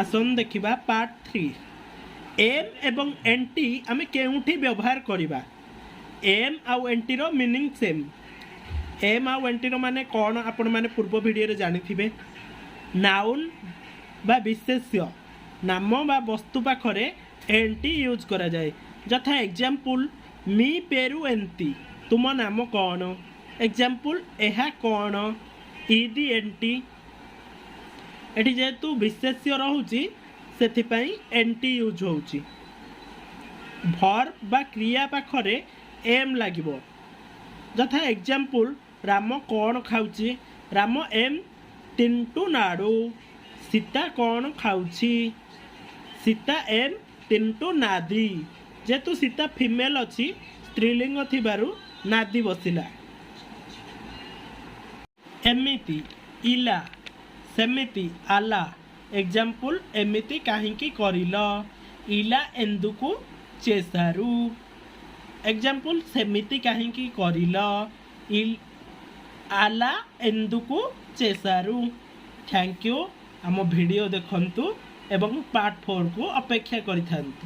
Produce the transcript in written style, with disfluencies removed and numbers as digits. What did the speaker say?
ଆସନ୍ତୁ ଦେଖିବା part 3। M ଏବଂ ଏନ୍ ଟି ଆମେ କେଉଁଠି ବ୍ୟବହାର କରିବା? ଏମ୍ ଆଉ ଏନ୍ ଟିର ମିନିଂ ସେମ୍। ଏମ୍ ଆଉ ଏନ୍ ଟିର ମାନେ କ'ଣ, ଆପଣମାନେ ପୂର୍ବ ଭିଡ଼ିଓରେ ଜାଣିଥିବେ। ନାଉନ୍ ବା ବିଶେଷ୍ୟ ନାମ ବା ବସ୍ତୁ ପାଖରେ ଏନ୍ ଟି ୟୁଜ୍ କରାଯାଏ। ଯଥା ଏକ୍ଜାମ୍ପଲ୍, ମି ପେରୁ ଏନ୍ତି, ତୁମ ନାମ କ'ଣ? ଏକ୍ଜାମ୍ପଲ୍, ଏହା କ'ଣ? Idi N T. ଏଠି ଯେହେତୁ ବିଶେଷ୍ୟ ରହୁଛି, ସେଥିପାଇଁ ଏନ୍ ଟି ୟୁଜ୍ ହେଉଛି। ଭର୍ବ ବା କ୍ରିୟା ପାଖରେ ଏମ୍ ଲାଗିବ। ଯଥା ଏକ୍ଜାମ୍ପଲ୍, ରାମ କ'ଣ ଖାଉଛି? ରାମ ଏମ୍ ତିଣ୍ଟୁନାଡ଼ୁ। ସୀତା କ'ଣ ଖାଉଛି? ସୀତା ଏମ୍ ତିଣ୍ଟୁ ନାଦି। ଯେହେତୁ ସୀତା ଫିମେଲ୍ ଅଛି, ସ୍ତ୍ରୀଲିଙ୍ଗ ଥିବାରୁ ନାଦି ବସିଲା। ଏମିତି ଇଲା, ସେମିତି ଆଲା। ଏକ୍ଜାମ୍ପଲ୍, ଏମିତି କାହିଁକି କରିଲ? ଇଲା ଏନ୍ଦୁକୁ ଚେସାରୁ। ଏକ୍ଜାମ୍ପଲ୍, ସେମିତି କାହିଁକି କରିଲ? ଆଲା ଏନ୍ଦୁକୁ ଚେସାରୁ। Thank you. ଆମ ଭିଡ଼ିଓ ଦେଖନ୍ତୁ ଏବଂ ପାର୍ଟ 4କୁ ଅପେକ୍ଷା କରିଥାନ୍ତୁ।